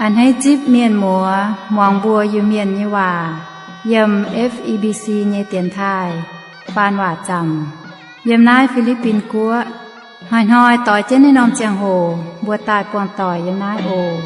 A'hneiv zipv mienh muoz muangx mbuo Iu-Mienh nyei waac yiem F E B C nyei dienx taaih faan waac zaamc yiem naaiv Fi^li^bin Guoqv. Hnoi-hnoi doix jienv naaiv norm ziangh hoc mbuo daaih buangh doic yiem naaiv oc.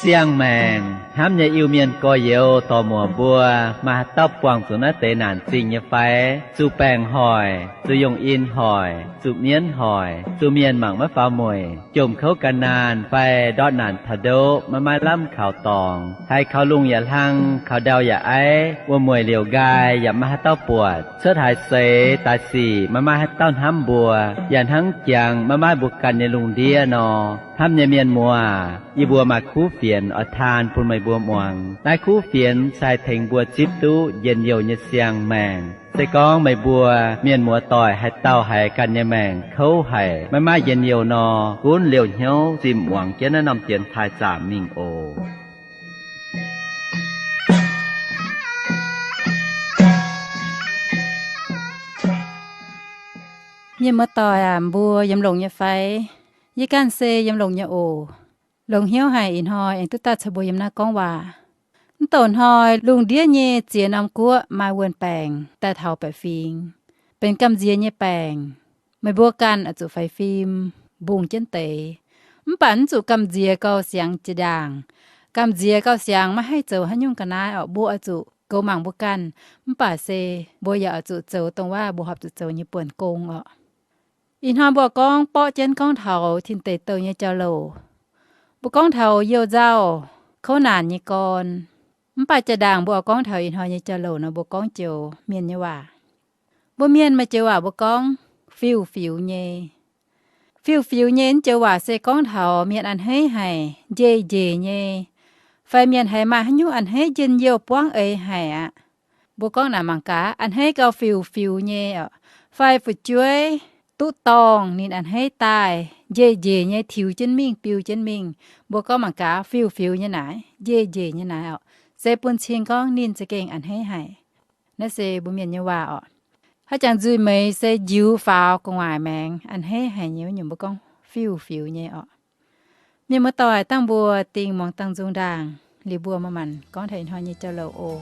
Siang-maengc hnamv nyei Iu-Mienh gorx-youz dorc-muoc mbuo, maaih haaix dauh buangh zuqc naaiv deix naanc zingh nyei fai? Zuqc baengc hoic, zuqc yungh in hoic, zuqc mienv hoic, zuqc mienh mangc maiv faaux mueic, jomc kouv gan naanh fai ndortv naanc taux ndoqv maiv maaih lamh kaux dorngx, haiz kaux lungh yaac hlang, kaux ndau yaac aiv, wuom-mueic liouc nqaai yaac maiv maaih haaix dauh buatc, cuotv haaix seix daaih sic maiv maaih haaix dauh hnamv mbuo, yaac hnangv jangx maiv maaih mbuo ganh nyei lungh ndiev nor. Hnamv nyei mienh muoz, yie mbuo maaih kuv fienx oix taan bun meih mbuo muangx. Naaiv kuv fienx se haih tengx mbuo zipv duqv njien-youh nyei siang-maengc. Se gorngv meih mbuo mienh muoz doic haaix dauh haiz ganh nyei maengc kouv haic, maiv maaih njien-youh nor, gunv liouh hnyouv zimh muangx jienv naaiv norm dienx taaih zaamc mingh oc. Mienh muoz doic aac, mbuo yiem longx nyei fai? Yie ganh se yiem longx nyei oc. Longx hnyouv haic ih hnoi aengx duqv daaih caux mbuo yiem naaiv gorngv waac. Mv douc hnoi lungh ndiev nyei ziex norm guoqv maaih wuonh baengc daaih taux baeqc fingx, benx gamh nziex nyei baengc. Meih mbuo ganh oix zuqc faix fim mbungh jienv deix. Mv baac mv zuqc gamh nziex gauh siangx jiex ndaangc. Gamh nziex gauh siangx maiv haih zoux haaix nyungc ga'naaiv orqc. Mbuo oix zuqc goux mangc mbuo ganh, mv baac se mbuo yaac oix zuqc zoux dongh waac mbuo horpc zuqc zoux nyei buonc gong orqc. Ih hnoi mbuo gorngv borqv jienv gorngv taux tin deic douh nyei jauv-louc. Mbuo gorngv taux youh nzauh kouv naanc nyei gorn. Mv baac jaa-ndaangc mbuo oix gorngv taux ih hnoi nyei jauv-louc nor, mbuo gorngv joux mienh nyei waac. Mbuo mienh maaih joux waac mbuo gorngv fiuv-fiuv nyei. Fiuv-fiuv nyei naaiv joux waac se gorngv taux mienh a'hneiv haic, njeiv-njiec nyei, fai mienh haiz maaih haaix nyungc a'hneiv njien-youh buangv eix haic aqv. Mbuo gorngv naaic mangc gaax, a'hneiv gauh fiuv-fiuv nyei orqc, fai fu'jueiv duqv dorngh ninh a'hneiv daaih, njeiv-njiec nyei tiux jienv mingh, biu jienv mingh. Mbuo gorngv mangc gaax, fiuv-fiuv nyei naaic, njeiv-njiec nyei naaic orqc, se bun cing gorngv ninh za'gengh a'hneiv haic. Naaiv se mbuo mienh nyei waac orqc. Haaix jangx nzuih meix se njiux faaux gu'nguaaic maengx, a'hneiv haic nyei wuov nyungc mbuo gorngv fiuv-fiuv nyei orqc. Mienh muoz-doic, dangh mbuo dingh muangx dangh nzung ndaangc liuz mbuo maaih maanc gorngv taux ih hnoi nyei jauv-louc oc.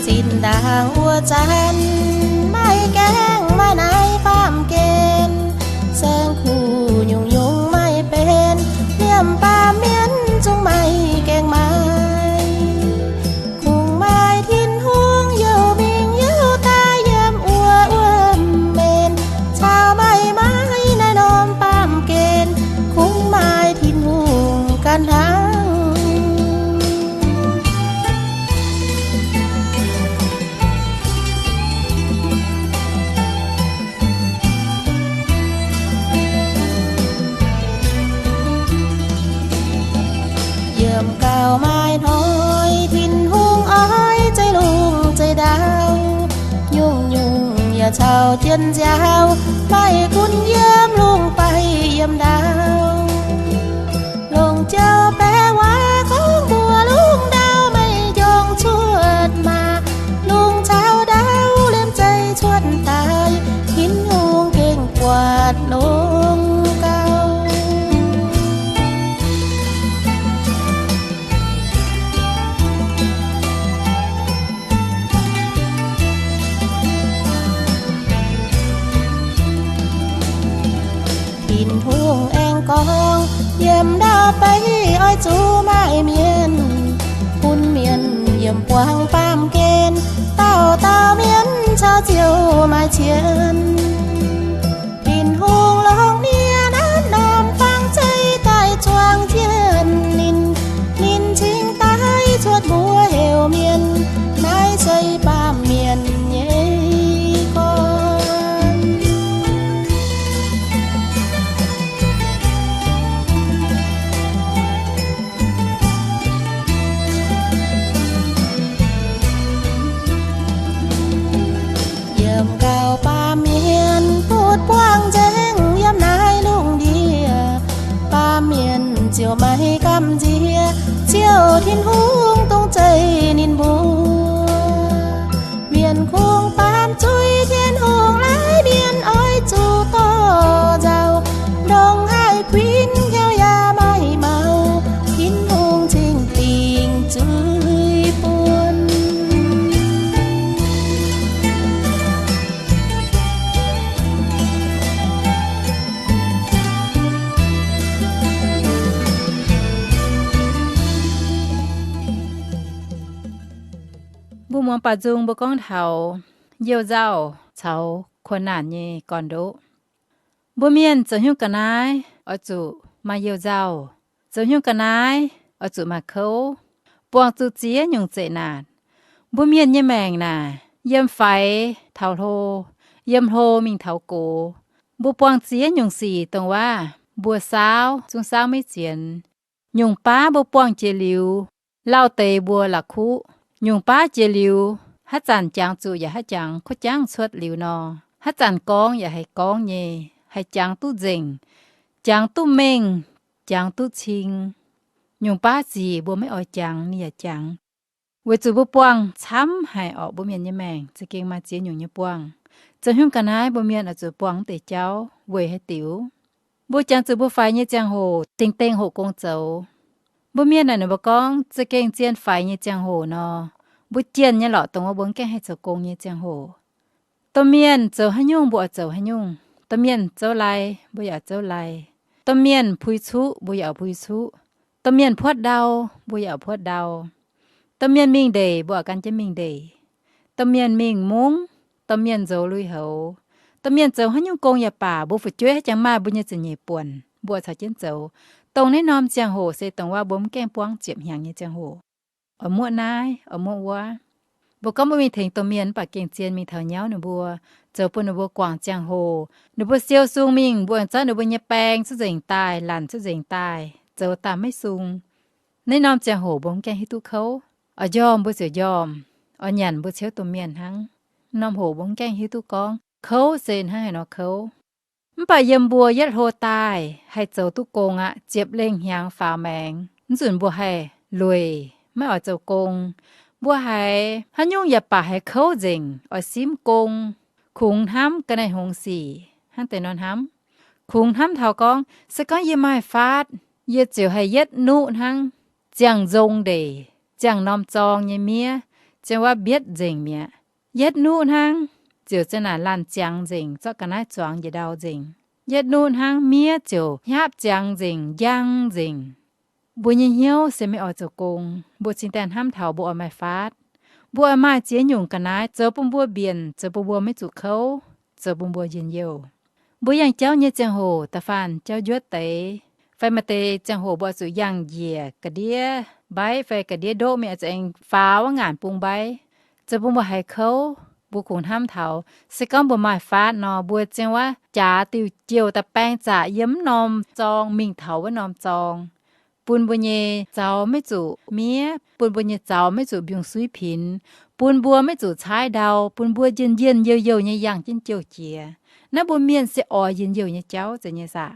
Zinh ndaangc wuov zanc, maaih gaengh maaih naaiv baamh gen, saeng-kuv nyungc-nyungc maaih benx, liemh baamh mienh zungv maaih gaengh maaiz. Kungx maaih Tin-Hungh youh mingh youh daaih yiem wuov wuom-mienh, caux maaih maaih naaiv norm baamh gen, kungx maaih Tin-Hungh ganh hnangv. Yiem gauh maaih hnoi Tin-Hungh oix zeiv lungh zeiv ndau, nyungc-nyungc yaac caux jienv nziaaux, maiv gunv yiem lungh fai yiem ndau. Longc Ziouv baeqc waac gorngv mbuox lungh ndau, meih njongc cuotv maah! Lungh caux ndau liemh zeih cuotv daaih, Tin-Hungh gengh buatc longx gauh. Tin-Hungh aengx gorngv, yiem ndau beiv oix zuqc maaih mienh, bun mienh yiem buangh baamh gen, dauh dauh mienh caux Ziouv maaih cien. Tin-Hungh longc nie naaiv norm fangx zeiv daaih zuangx jienv ninh. Ninh cingx daaih cuotv mbuo heuc mienh, naaiv se baamh mienh nyei gorn. Tin-Hungh dongh zeiv ninh mbuo. Mienh kungx baamz zuiz Tin-Hungh laaix mienh oix zuqc dorh nzauh, ndongc haaix kuinx hnyouv yaac maiv mau, Tin-Hungh cingx dingc zuiz bun. Mbuo muangx baac nzung mbuo gorngv taux youh nzauh caux kuonx naanc nyei gorn-ndoqv. Mbuo mienh zoux haaix nyungc ga'naaiv oix zuqc maaih youh nzauh, zoux haaix nyungc ga'naaiv oix zuqc maaih kouv, buangh zuqc ziex nyungc zeqc naanc. Mbuo mienh nyei maengc naaic, yiem faix taux hlo, yiem hlo mingh taux gox, mbuo buangh ziex nyungc sic dongh waac mbuo saauv zungv saauv maiv zienx. Nyungc baav mbuo buangh jiex liuz, lauh deix mbuo la'kuqv. Nyungc baav jiex liuz, haaix zanc jangx zuqc yaac haaix jangx kuv jangv cuotv liuz nor, haaix zanc gorngv yaac haih gorngv nyei, haih jangx duqv nzengc, jangx duqv mengh, jangx duqv cing. Nyungc baav sic mbuo maiv oix jangx, ninh yaac jangx. Weic zuqc mbuo buangh camv haic orqc, mbuo mienh nyei maengc za'gengh maaih ziex nyungc nyei buangh. Zoux haaix nyungc ga'naaiv mbuo mienh oix zuqc buangh wuov deix jauv weic haaix diuc? Mbuo jangx zuqc mbuo faix nyei ziangh hoc dingc dengh hoqc gong zoux. Mbuo mienh naaic ninh mbuo gorngv za'gengh zien faix nyei ziangh hoc nor, mbuo jienh nyei lorqc, dongh wuov mbuo mv gaengh haih zoux gong nyei ziangh hoc. Domh mienh zoux haaix nyungc mbuo oix zoux haaix nyungc. Domh mienh zouv lai mbuo yaac zouv lai. Domh mienh pui cuqv mbuo yaac pui cuqv. Domh mienh puotv ndau mbuo yaac puotv ndau. Domh mienh mingh ndeic mbuo yaac gan jienv mingh ndeic. Domh mienh mingh mungv, domh mienh nzoux lui-houx, domh mienh zoux haaix nyungc gong yaac baac, mbuo fu'jueiv haaix jangx maaih mbuo nyei ziepc nyeic buonc mbuo caux jienv zoux. Dongh naaiv norm ziangh hoc se dongh waac mbuo mv gaengh buangv ziepc hnyangx nyei ziangh hoc. Oix muoqv naaiv, oix muoqv wuov. Mbuo gorngv mbuo mingh tengx domh mienh mv baac gengh zien mingh taux nyauv ninh mbuo, zoux bun ninh mbuo guangc ziangh hoc. Ninh mbuo siou sung mingh, mbuo aengx zorqv ninh mbuo nyei baeng cuotv nzengc daaih, lanc cuotv nzengc daaih, zoux daaih maiv sung. Naaiv norm ziangh hoc mbuo mv gaengh hiuv duqv kouv. Oix njormh mbuo ziouc njormh, oix nyanc mbuo ciouv domh mienh hnangv. Norm hoc mbuo mv gaengh hiuv duqv gorngv kouv se hnangv haaix nor kouv. Mv baac yiem mbuo yietv hlo daaih haih zoux duqv gong aqv, ziepc lengh hnyangx faaux maengx, mv nzunc mbuo haih lueic maiv oix zoux gong. Mbuo haiz haaix nyungc yaac baac haiz kouv nzengc, oix simv gong, kungx hnamv ga'naaiv hngongx sic hnangv deix nor hnamv. Kungx hnamv taux gorngv, se gorngv yie maaih faatv, yie ziouc haih yietv nuqv hnangv ziangh nzong ndeic, ziangh norm zorng nyei miev, ziangh waac mbietv nzengc mi'aqv. Yietv nuqv hnangv ziouc za'naanc laanh ziangx nzengc, zorqv ga'naaiv zuangx njiec ndau nzengc. Yietv nuqv hnangv miev ziouc hnyapv ziangx nzengc, njang nzengc. Mbuo nyei hnyouv se maiv oix zoux gong. Mbuo cingx daaih hnamv taux mbuo oix maaih faatv, mbuo oix maaih ziex nyungc ga'naaiv zoux bun mbuo mbienc, zoux bun mbuo maiv zuqc kouv, zoux bun mbuo njien-youh. Mbuo yangh jauv nyei ziangh hoc da'faanh jauv njuotv deix, fai maaih deix ziangh hoc mbuo oix zuqc yangh njiec ga'ndiev mbaiv fai ga'ndiev ndoqv mingh, oix zuqc aengx faaux wuov ngaanc bung mbaiv, zoux bun mbuo haiz kouv, mbuo kungx hnamv taux se gorngv mbuo maaih faatv nor, mbuo ziangh waac jaax diuh jouh daaih baeng zaqc yiem mv norm zorng mingh taux wuov norm zorng, bun mbuo nyei zaux maiv zuqc miev, bun mbuo nyei zaux maiv zuqc mbiungc-suiv pinx, bun mbuo maiv zuqc caaiv ndau, bun mbuo njien-njien youh-youh nyei yangh jienv jouh jiex. Naaiv mbuo mienh se oix njien-youh nyei jauv zeiz nyei saah?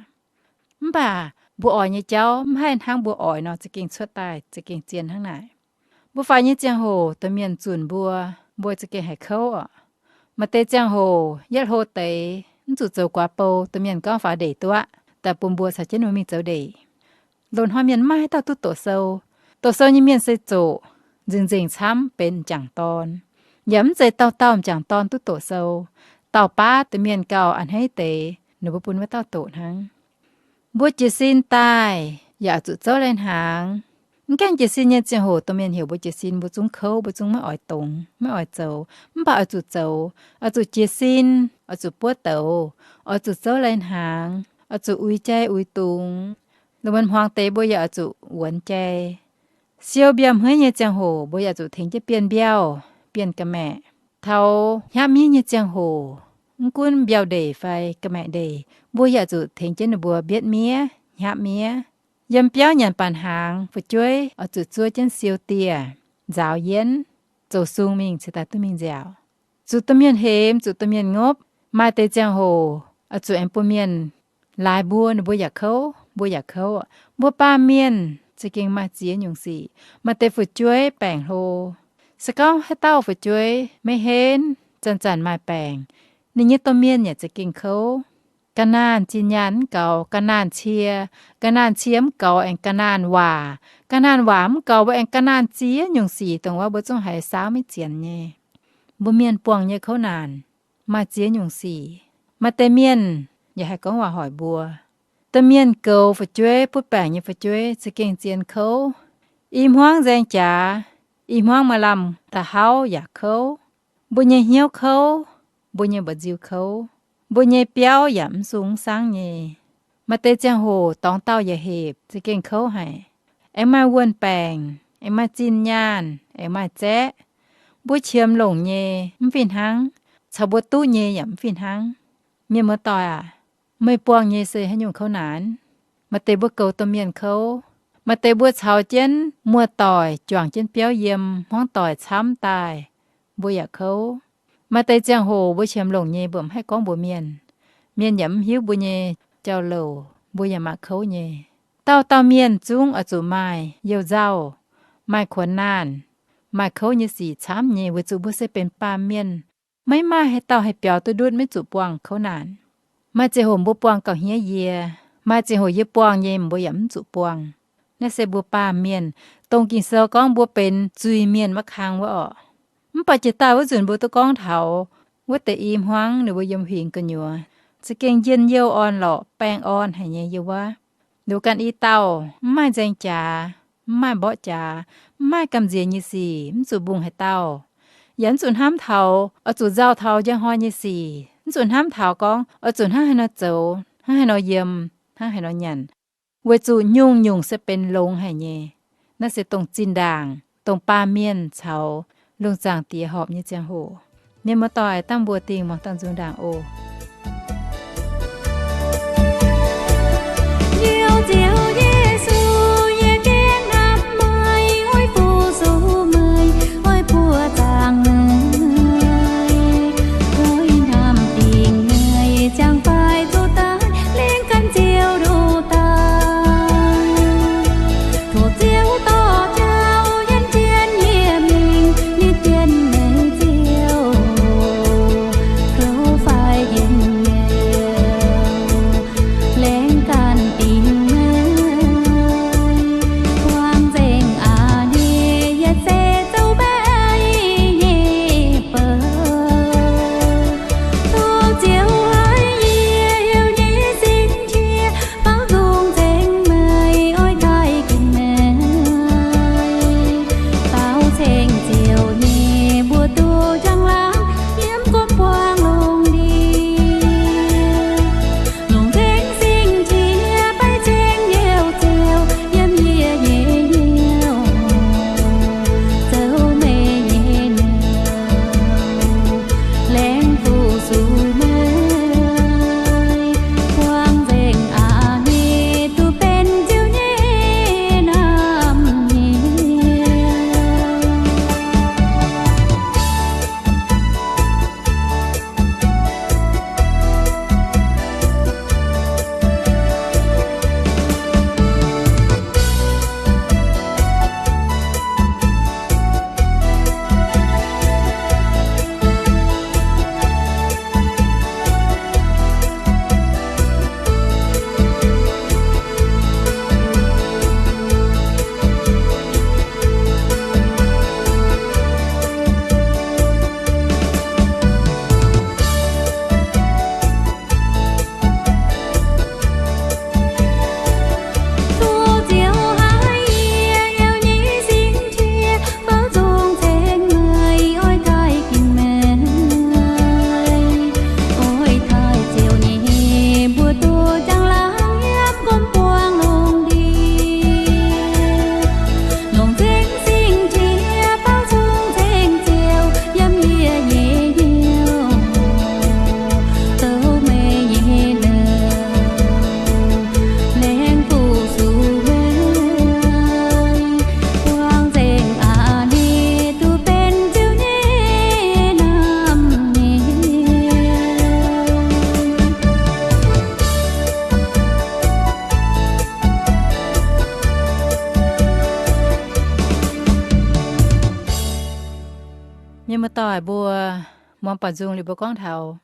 Mv baac mbuo oix nyei jauv mv haih hnangv mbuo oix nor za'gengh cuotv daaih, za'gengh zien hnangv naaic. Mbuo faix nyei ziangh hoc domh mienh zunc mbuo, mbuo za'gengh haiz kouv oc. Maaih deix ziangh hoc yietv hlo deix mv zuqc zoux guaax bou, domh mienh gorngv faaux ndeic duqv aqv, daaih bun mbuo caux jienv ninh mbuo mingh zoux ndeic. Loz-hnoi mienh maiv maaih haaix dauh duqv doqc sou. Doqc sou nyei mienh se zoqc nzengc-nzengc camv benx m'jangc dorn. Yaac mv zeiz dauh dauh m'jangc dorn duqv doqc sou. Dauh baav deix mienh gauh a'hneiv deix, ninh mbuo bun wuov dauh doqc hnangv. Mbuo jiez sin daaih yaac oix zuqc zouv lai-hnaangx. Mv gaengh jiez sin nyei ziangh hoc domh mienh heuc mbuo jiez sin, mbuo zungv kouv, mbuo zungv maiv oix dongz, maiv oix zoux. Mv baac oix zuqc zoux, oix zuqc jiez sin, oix zuqc buov douz, oix zuqc zouv lai-hnaangx, oix zuqc uix jai uix dungz. Lungh muonz hmuangx deix mbuo yaac oix zuqc wuonx jai. Siou mbiauh hmeiv nyei ziangh hoc mbuo yaac zuqc tengx jienv bienh mbiauh, bienh ga'maeqc. Taux hnyapv miev nyei ziangh hoc, mv gunv mbiauh ndeic fai ga'maeqc ndeic, mbuo yaac zuqc tengx jienv ninh mbuo mbietv miev, hnyapv miev. Yiem biauv nyanc baac hnaangx, fu'jueiv oix zuqc zuov jienv siou dieh, nzaaux yienv, zoux sung mingh cingx daaih duqv mingh nziaauc. Zuqc domh mienh hemx, zuqc domh mienh ngopv. Maaih deix ziangh hoc oix zuqc aengx bun mienh laaix mbuo, ninh mbuo yaac kouv, mbuo yaac kouv. Mbuo baamh mienh za'gengh maaih ziex nyungc sic. Maaih deix fu'jueiv baengc hlo. Se gorngv haaix dauh fu'jueiv maiv henv, zanc-zanc maaih baengc, ninh nyei domh mienh yaac za'gengh kouv. Ga'naanh zinh nyaanh mv goux, ga'naanh cie, ga'naanh cie mv goux aengx ga'naanh waac, ga'naanh waac mv goux mbuo aengx ga'naanh ziex nyungc sic, dongh wuov mbuo zungv haiz saauv maiv zienx nyei. Mbuo mienh buangh nyei kouv naanc maaih ziex nyungc sic. Maaih deix mienh yaac haih gorngv waac hoic mbuo. Domh mienh goux fu'jueiv, butv baengc nyei fu'jueiv za'gengh zien kouv. I hmuangv nzaeng jaax, i hmuangv maaih lamh da'hauv yaac kouv. Mbuo nyei hnyouv kouv, mbuo nyei mba'nziu kouv, mbuo nyei biauv yaac mv sung mv saangv nyei. Maaih deix ziangh hoc dorngx dauh yietc hepc za'gengh kouv haic. Aengx maaih wuon-baengc, aengx maaih zinh nyaanh, aengx maaih zaeqv. Mbuo qiemx longc nyei mv fih hnangv, caux mbuo duqv nyei yaac mv fih hnangv. Mienh muoz-doic aac, meih buangh nyei se haaix nyungc kouv naanc? Maaih deix mbuo goux domh mienh kouv. Maaih deix mbuo caux jienv muoz-doic juangc jienv biauv yiem hmuangv doic camv daaih, mbuo yaac kouv. Maaih deix ziangh hoc mbuo qiemx longc nyei mbuo mv haih gorngv mbuox mienh. Mienh yaac mv hiuv mbuo nyei jauv-louc, mbuo yaac mangc kouv nyei. Dauh dauh mienh zungv oix zuqc maaih you-nzauh, maaih kuonx naanh, maaih kouv nyei sic camv nyei, weic zuqc mbuo se benx baamh mienh. Maiv maaih haaix dauh haih biaux duqv ndutv maiv zuqc buangh kouv naanc. Maaih ziangh hoc mbuo buangh gauh hniev yie, maaih ziangh hoc yie buangh nyei mbuo yaac mv zuqc buangh. Naaiv se mbuo baamh mienh, dongh Ging-Sou gorngv mbuo benx zuiz-mienh maiv kang wuov orqc. Mv baac jiex daaih wuov nzunc mbuo duqv gorngv taux wuov deix i hmuangv ninh mbuo yiem huingx gu'nyuoz za'gengh njien-youh orn-lorqc, baengh orn haic nyei yiem wuov. Ninh mbuo ganh i dauh mv maaih nzaeng jaax, mv maaih mborqv jaax, mv maaih gamh nziex nyei sic, mv zuqc mbungh haaix dauh, yaac mv zuqc hnamv taux oix zuqc nzauh taux njang hnoi nyei sic, mv zuqc hnamv taux gorngv oix zuqc hnangv haaix nor zoux, hnangv haaix nor yiem, hnangv haaix nor nyanc, weic zuqc nyungc-nyungc se benx longx haic nyei. Naaiv se dongh zinh ndaangc dongh baamh mienh caux lungh zaangc Diex horpc nyei ziangh hoc. Mienh muoz-doic, dangh mbuo dingh muangx dangh nzung ndaangc oc. Liouh Ziouv Yesu, yie gengh hnamv meih, oix fu-sux meih, oix buoqc zaangc meih, oix hnamv dingc meih, ziangh faix zuqc daaih lengh ganh Ziouv nduqc daaih. Tov Ziouv dorh jauv yienc jienv yie mingh, ninh dienh meih Ziouv, kouv faix yie Mienh muoz-doic mbuo, muangx baaux nzung liuz mbuo gorngv taux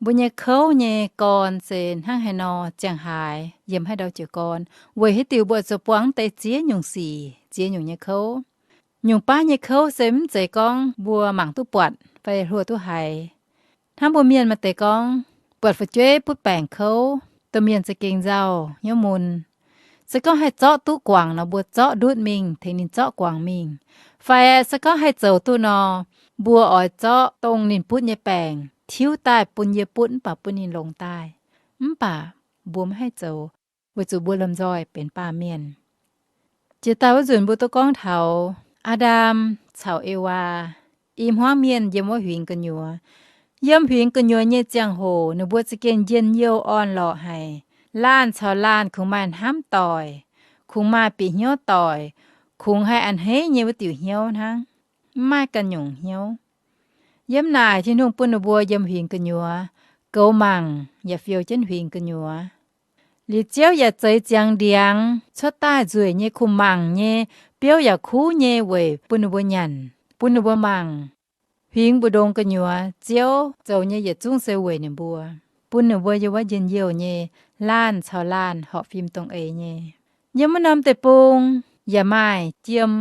mbuo nyei kouv nyei gorn se hnangv haaix nor ziangh haaix yiem haaix ndau jiez gorn, weic haaix diuc mbuo oix zuqc buangh deix ziex nyungc sic, ziex nyungc nyei kouv. Nyungc baav nyei kouv se mv zeiz gorngv mbuo mangc duqv buatc fai hluo duqv haiz. Hnangv mbuo mienh maaih deix gorngv, buatc fu'jueiv butv baengc kouv, domh mienh za'gengh nzauh hnyouv mun. Se gorngv haih zorqv duqv guangc nor, mbuo zorqv ndutv mingh tengx ninh zorqv guangc mingh. Fai se gorngv haih zoux duqv nor, mbuo oix zorqv dongh ninh butv nyei baengc tiuv daaih bun yie butv mv baac bun ninh longx daaih. Mv baac mbuo maiv haih zoux, weic zuqc mbuo lomh nzoih benx baamh mienh. Jiex daaih wuov nzunc mbuo duqv gorngv taux Aa^ndam caux Ewaa, i hmuangv mienh yiem wuov huingx gu'nyuoz. Yiem huingx gu'nyuoz nyei ziangh hoc ninh mbuo za'gengh njien-youh orn-lorqc haic. Laanh caux laanh kungx maaih hnamv doic, kungx maaih bieqc hnyouv doic, kungx haih a'hneiv nyei wuov diuc hnyouv hnangv, mv maaih ganh nyungc hnyouv. Yiem naaic Tin-Hungh bun ninh mbuo yiem huingx gu'nyuoz, goux mangc yaac fiou jienv huingx gu'nyuoz. Liuz Ziouv yaac zeix ziangx ndiangx cuotv daaih nzueic nyei, kuh mangc nyei, biouv yaac kuv nyei weic bun ninh mbuo nyanc, bun ninh mbuo mangc. Huingx mbu'ndongx gu'nyuoz Ziouv zoux nyei yietc zungv se weic ninh mbuo, bun ninh mbuo yiem wuov njien-youh nyei, laanh caux laanh horpc fim dongh eix nyei. Yiem wuov norm deic-bung yaac maaih jiem.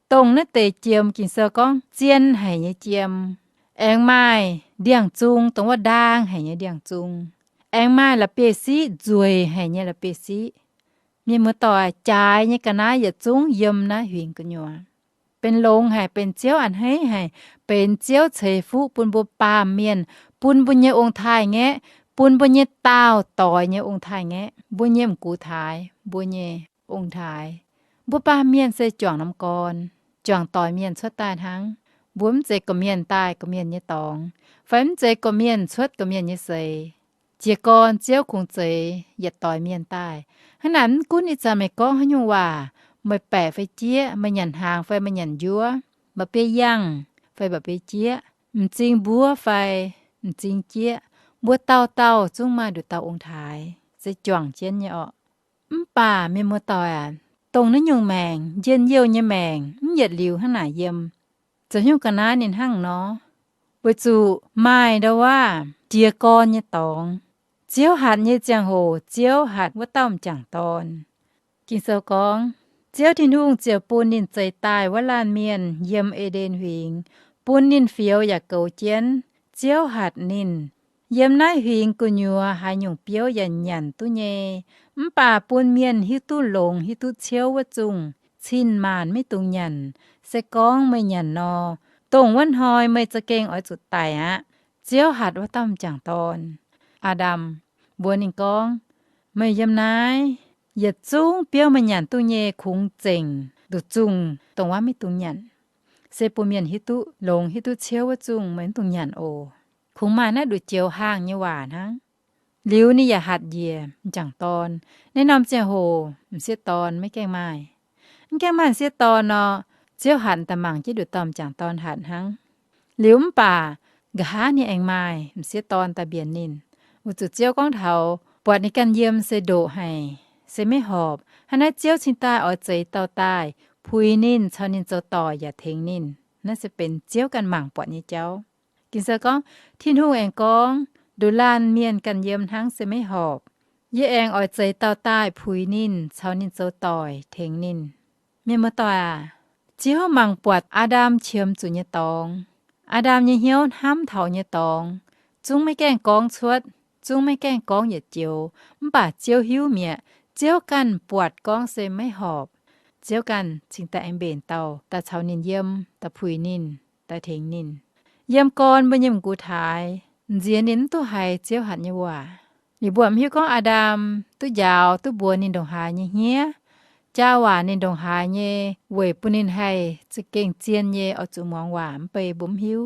Dongh naaiv deix jiem Ging-Sou gorngv zien haic nyei jiem. Aengx maaih ndiangx-zung, dongh wuov ndaang haic nyei ndiangx-zung. Aengx maaih la'bieiv-siqv, nzueic haic nyei la'bieiv-siqv. Mienh muoz-doic, jaaix nyei ga'naaiv yietc zungv yiem naaiv huingx gu'nyuoz. Benx longx haic, benx Ziouv a'hneiv haic, benx Ziouv ceix fuqv bun mbuo baamh mienh, bun mbuo nyei ong-taaix-ngaeqv, bun mbuo nyei daauh doix nyei ong-taaix-ngaeqv, mbuo nyei m'gux taaix, mbuo nyei ong-taaix. Mbuo baamh mienh se juangc norm gorn, juangc doix mienh cuotv daaih hnangv. Mbuo mv zeiz gorqv-mienh daaih gorqv-mienh nyei dorngx, fai mv zeiz gorqv-mienh cuotv gorqv-mienh nyei seix. Jiez gorn Ziouv kungx zeix yietc doix mienh daaih. Hnangv naaic mv gunv ih zanc meih gorngv haaix nyungc waac, meih baeqc fai jieqv, meih nyanc hnaangx fai meih nyanc njuov, mba'biei yangh fai mba'biei jieqv, m'zing mbuov fai m'zing jieqv, mbuo dauh dauh zungv maaih nduqc dauh ong-taaix, se juangc jienv nyei orqc. Mv baac mienh muoz-doic aac, dongh naaiv nyungc maengc, njien-youh nyei maengc, mv yietc liuz hnangv naaic yiem. Zoux nyungc ga'naaiv ninh hnangv nor, weic zuqc maaih ndau waac jiez gorn nyei dorngx. Ziouv hatc nyei ziangh hoc, Ziouv hatc wuov dauh m'jangc dorn. Ging-Sou gorngv, Ziouv Tin-Hungh ziouc bun ninh zeix daaih wuov laanh mienh yiem E^nden Huingx, bun ninh fioux yaac goux jienv. Ziouv hatc ninh, Yiem naaiv huingx gu'nyuoz haaix nyungc biouv yaac nyanc duqv nyei, mv baac bun mienh hiuv duqv longx hiuv duqv ciouv wuov zungh cin-maanc maiv dungx nyanc. Se gorngv meih nyanc nor, dongh wuov hnoi meih za'gengh oix zuqc daic aqv. Ziouv hatc wuov dauh m'jangc dorn, Aa^ndam, mbuox ninh gorngv, Meih yiem naaiv, yietc zungv biouv meih nyanc duqv nyei kungx zengc nduqc zungh dongh wuov maiv dungx nyanc. Se bun mienh hiuv duqv longx hiuv duqv ciouv wuov zungh meih mv dungx nyanc oc. Kungx maaih naaiv nduqc joux haangh nyei waac hnangv. Liuz ninh yaac hatc njiec m'jangc dorn. Naaiv norm ziangh hoc m'sieqv dorn maiv gaengh maaih. Mv gaengh maaih m'sieqv dorn nor, Ziouv hatc daaih mangc jienv nduqc dauh m'jangc dorn hatc hnangv. Liuz mv baac nqa'haav ninh aengx maaih m'sieqv dorn daaih mbienx ninh. Weic zuqc Ziouv gorngv taux buatc ninh ganh yiem se ndoqc haic, se maiv horpc. Hnangv naaiv Ziouv cingx daaih oix zeix dauh daaih puix ninh, caux ninh zoux doic yaac tengx ninh. Naaiv se benx Ziouv ganh mangc buatc nyei jauv. Ging-Sou gorngv, Tin-Hungh aengx gorngv, Nduqc laanh mienh ganh yiem hnangv se maiv horpc. Yie aengx oix zeix dauh daaih puix ninh, caux ninh zoux doic tengx ninh. Mienh muoz-doic aac, Ziouv mangc buatc Aa^ndam qiemx zuqc nyei dorngx, Aa^ndam nyei hnyouv hnamv taux nyei dorngx, zungv maiv gaengh gorngv cuotv, zungv maiv gaengh gorngv yietc joux. Mv baac Ziouv hiuv mi'aqv. Ziouv ganh buatc gorngv se maiv horpc. Ziouv ganh cingx daaih aengx mbenc dauh daaih caux ninh yiem, daaih puix ninh, daaih tengx ninh. Yiem gorn mbuo nyei m'gux taaix, nziex ninh mv duqv haiz Ziouv hatc nyei waac. Liuz mbuo mv hiuv gorngv Aa^ndam duqv njaaux duqv mbuox ninh ndongc haaix nyei hniev, jaa waac ninh ndongc haaix nyei weic bun ninh haih za'gengh zien nyei oix zuqc muangx waac mv bei, mbuo mv hiuv.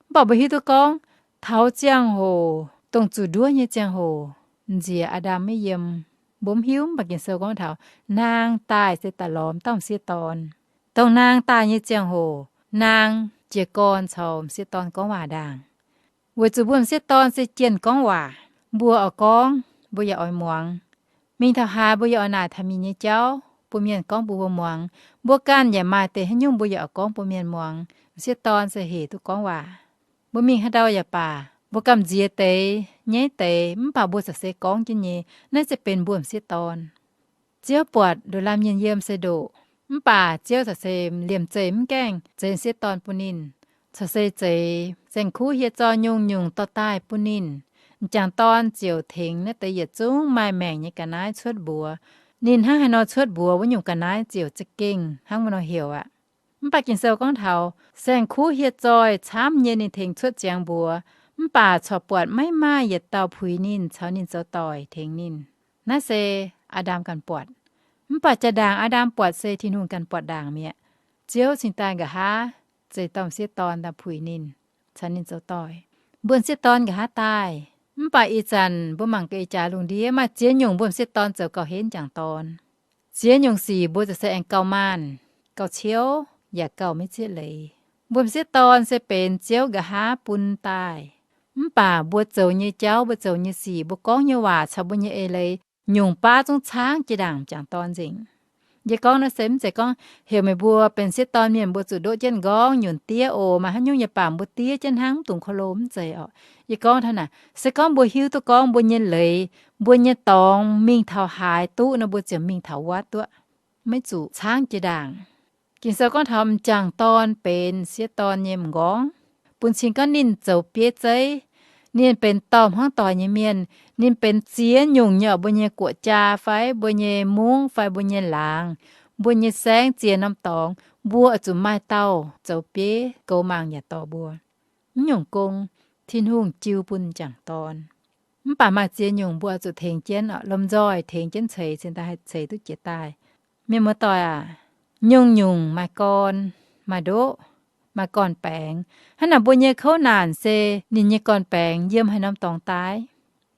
Mv baac mbuo hiuv duqv gorngv, taux ziangh hoc dongh zuqc nduov nyei ziangh hoc, nziex Aa^ndam maiv yiem. Mbuo mv hiuv, mv baac Ging-Sou gorngv taux naang daaih se daaih lorz m'sieqv dorn. Dongh naang daaih nyei ziangh hoc, naang jiez gorn caux m'sieqv dorn gorngv waac ndaangc. Weic zuqc mbuo m'sieqv dorn se jienh gorngv waac, mbuo oix gorngv, mbuo yaac oix muangx. Mingh taux haaix mbuo yaac oix naaic taux mienh nyei jauv, bun mienh gorngv bun mbuo muangx. Mbuo ganh yaac maaih deix haaix nyungc mbuo yaac oix gorngv bun mienh muangx. M'sieqv dorn se hec duqv gorngv waac. Mbuo mingh haaix ndau yaac baac, mbuo gamh nziex deix, nyaiv deix, mv baac mbuo corc se gorngv jienv nyei. Naaiv se benx mbuo m'sieqv dorn. Ziouv buatc ndoqc laanh mienh yiem se ndoqc, mv baac Ziouv corc se liemh zeih mv gaengh zeix m'sieqv dorn bun ninh. Corc se zeix saeng-kuv hieh zoi nyungc-nyungc dorh daaih bun ninh. M'jangc dorn ziouc tengx naaiv deix yietc zungv maaih maengc nyei ga'naaiv cuotv mbuox. Ninh hnangv haaix nor cuotv mbuox, wuov nyungc ga'naaiv ziouc za'gengh hnangv wuov nor heuc aqv. Mv baac Ging-Sou gorngv taux saeng-kuv hieh zoi camv nyei ninh tengx cuotv ziangx mbuox, mv baac corc buatc maiv maaih yietc dauh puix ninh caux ninh zoux doic tengx ninh. Naaiv se Aa^ndam ganh buatc. Mv baac jaa-ndaangc Aa^ndam buatc se Tin-Hungh ganh buatc ndaangc mi'aqv. Ziouv cingx daaih nqa'haav zeix dauh m'sieqv dorn daaih puix ninh, caux ninh zoux doic. Mbuo m'sieqv dorn nqa'haav daaih. Mv baac ih zanc mbuo mangc gaax ih jaax lungh ndiev maaih ziex nyungc mbuo m'sieqv dorn zoux gauh henv m'jangc dorn. Ziex nyungc sic mbuo ziouc se aengx gauh maanh, gauh ciouv, yaac gauh maiv zieqv leiz. Mbuo m'sieqv dorn se benx Ziouv nqa'haav bun daaih. Mv baac mbuo zoux nyei jauv, mbuo zoux nyei sic, mbuo gorngv nyei waac caux mbuo nyei eix leiz nyungc baav zungv caangv jiex ndaangc m'jangc dorn nzengc. Yie gorngv naaiv se mv zeiz gorngv heuc meih mbuo benx m'sieqv dorn mienh mbuo zuqc ndoqv jienv m'nqorngv nyunc diev oc. Maaih haaix nyungc nyei baac mbuo diev jienv hnangv mv dungx kolo, mv zeiz oc. Yie gorngv taux naaic se gorngv mbuo hiuv duqv gorngv mbuo nyei leiz, mbuo nyei dorngx mingh taux haaix duqv nor, mbuo ziouc mingh taux wuov duqv, maiv zuqc caangv jiex ndaangc. Ging-Sou gorngv taux m'jangc dorn benx m'sieqv dorn nyei m'nqorngv, bun cing gorngv ninh zoux bieiv zeiv. Ninh benx dorh hmuangv doic nyei mienh. Ninh benx ziex nyungc nyei, mbuo nyei guoqv jaa fai mbuo nyei mungv fai mbuo nyei laangz, mbuo nyei saengv, ziex norm dorngx, mbuo oix zuqc maaih dauh zoux bieiv goux mangc yaac dorh mbuo. Mv nyungc gong, Tin-Hungh jiu bun m'jangc dorn. Mv baac maaih ziex nyungc mbuo oix zuqc tengx jienv, lomh nzoih tengx jienv ceix cingx daaih haih ceix duqv jiex daaih. Mienh muoz-doic aac, nyungc-nyungc maaih gorn, maaih ndoqv, maaih gorn-baengx. Hnangv naaic mbuo nyei kouv naanc se ninh nyei gorn-baengx yiem haaix norm dorngx daaih?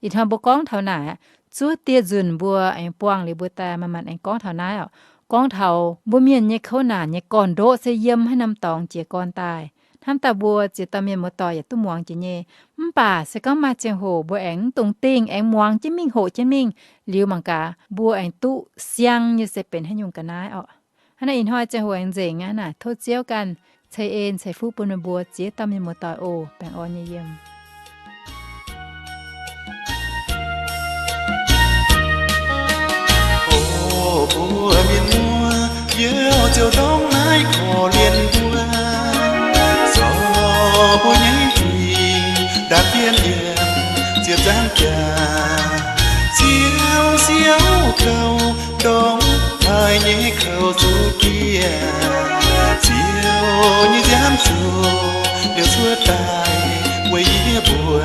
Ih hnoi mbuo gorngv taux naaic, zuov dieh nzunc mbuo aengx buangh liuz mbuo daaih manc-manc aengx gorngv taux naaiv oc. Gorngv taux mbuo mienh nyei kouv naanc nyei gorn-ndoqv se yiem haaix norm dorngx jiez gorn daaih. Hnamv daaih mbuo ziex dauh mienh muoz-doic yaac duqv muangx jiex nyei. Mv baac se gorngv maaih ziangh hoc mbuo aengx mv dungx dingh, aengx muangx jienv mingh, hoqc jienv mingh, liuz mangc gaax mbuo aengx duqv siang nyei se benx haaix nyungc ga'naaiv orqc. Hnangv naaiv ih hnoi ziangh hoc aengx nzengc aqv. Naaic tov Ziouv ganh ceix en ceix fuqv bun meih mbuo ziex dauh mienh muoz-doic oc. Baengh orn nyei yiem. O mbuo mienh muoz, yie ziouc ndorm naaiv korv-lienh mbuo, zorc mbuo nyei huingx ndaatv dien yiem ziepc nzaangv jaax, Ziouv siouv kouv ndorm haaix nyei kouv zuqc diev, Ziouv nyei nziaamv zuqc liouc cuotv daaih weic yie mbuo.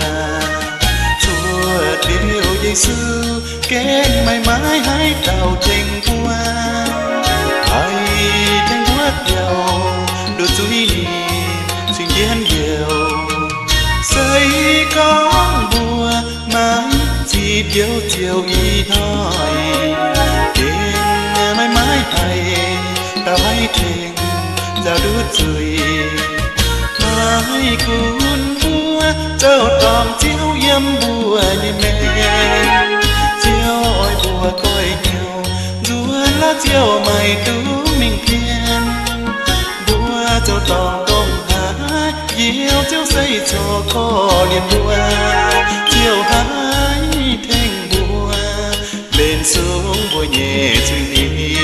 Cuotv liouc Yesu gengh maiv maaih haaix dauh tengx mbuo, haih tengx mbuo biaux nduqc zuiz nyei cing jienv youc. Se gorngv mbuo maiv zipv Ziouv Ziouv ih hnoi, gengh maiv maaih haaix dauh haih tengx nzaaux nduqc zuiz. Maiv gunv mbuo zoux dorngc Ziouv yiem mbuo nyei maengc, Ziouv oix mbuo goiv hnyouv nzuonx laav Ziouv maiv duqv mingh pien. Mbuo zoux dorngc ndongc haaix, Ziouv, Ziouv se corc korv-lienh mbuo. Ziouv haih tengx mbuo mbenc sung mbuo nyei zuiz nyei.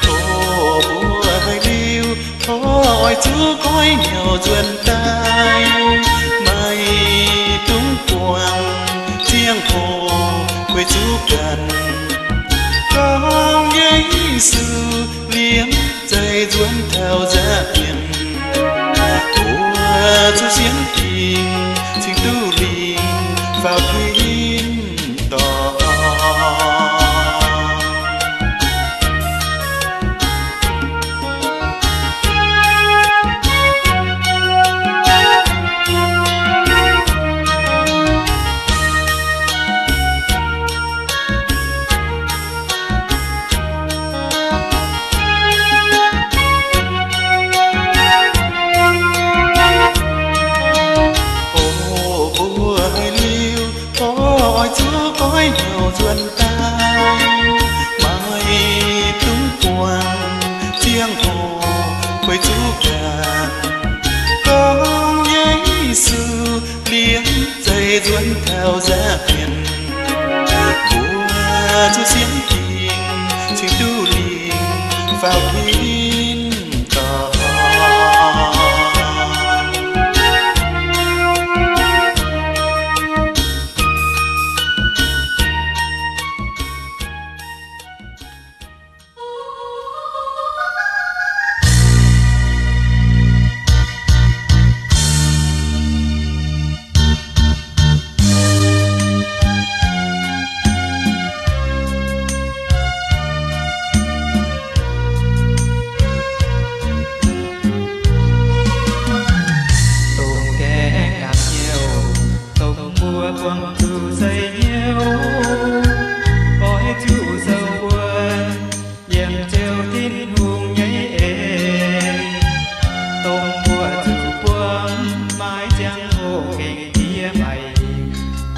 Tov mbuo haih liuz, tov oix zuqc goiv hnyouv nzuonx daaih, maiv dungx buangh ziangh hoc guei zuqc ganh. Gorngv Yesu liemh zeih nzuonx taux nza'hmien, mbuo zuqc sienx fingx cingx duqv lingh faaux tin-dorngh. Yesu liemh zeih nzuonx taux nza'hmien, mbuo zuqc sienx fingx cingx duqv lingc faaux tin-dorngh. Dongh gaengh nqaapc hnyouv dongh mbuo buangh zuqc seix hnyouv, oix zuqc sou wuonv yiem Ziouv Tin-Hungh nyei en. Dongh mbuo zuqc buangh maiv ziangh hoc gengh jiex maiv,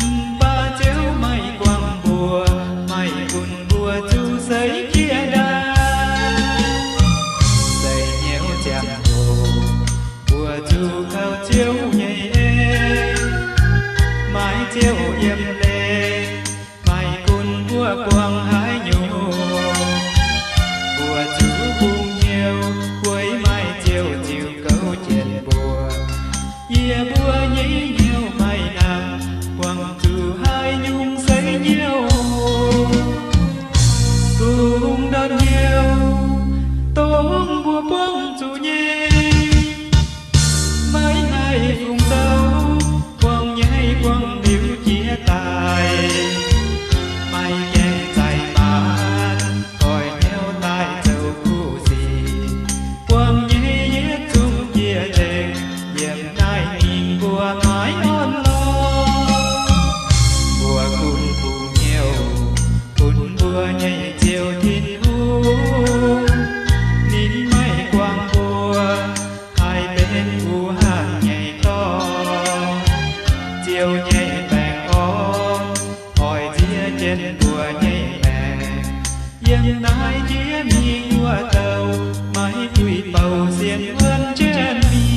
mv baac Ziouv maiv guangc mbuo, maiv gunv mbuo zuqc seix jiex ndaangc. Seix hnyouv ziangh hoc mbuo zuqc kaux Ziouv nyei en, maiv Ziouv yiem leiz, maiv gunv mbuo buangh haaix nyungc, mbuo zuqc bungx hnyouv weic maaih Ziouv ziux gouv jienv mbuo. Yie mbuo nyei hnyouv maiv hnangv buangh zuqc haaix nyungc seix hnyouv. Dongh ndortv hnyouv dongh mbuo buangh zuqc nyei, maiv haih fungc douc, buangh nyei buangh liuz jiex daaih, maiv gaengh zaih maanc, goix hnyouv daaih zoux kuv sic. Buangh nyei yietc zungv jiex nzengc, yiem naaiv mingh mbuo maiv orn lorqc. Mbuo gunv bungx hnyouv bun mbuo nyei Ziouv Tin-Hungh, ninh maiv guangc mbuo haih benx kuv hangh nyei dorngx. Ziouv nyei baengh orn oix nziex jienv mbuo nyei maengc. Yiem naaiv jiex mingh wuov douh, maiv duih bouh sienx wuonv jienv mingh.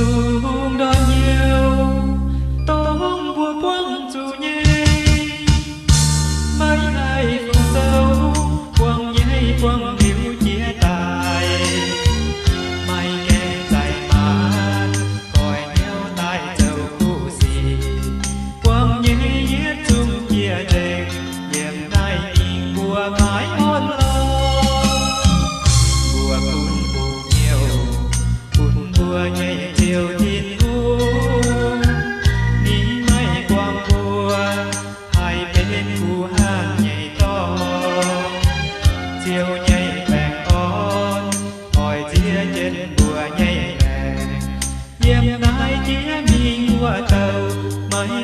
Dongh ndortv hnyouv dongh mbuo buangh zuqc nyei, maiv haih fungc douc, buangh nyei buangh liuz jiex daaih, maiv gaengh zaih maanc, goix hnyouv daaih zoux kuv sic. Buangh nyei yietc zungv jiex nzengc, yiem naaiv mingh mbuo maiv orn lorqc. Mbuo gunv bungx hnyouv bun mbuo nyei Ziouv Tin-Hungh, ninh maiv guangc mbuo haih benx kuv hangh nyei dorngx. Ziouv nyei baengh orn oix nziex jienv mbuo nyei maengc. Yiem naaiv jiex mingh wuov douh, maiv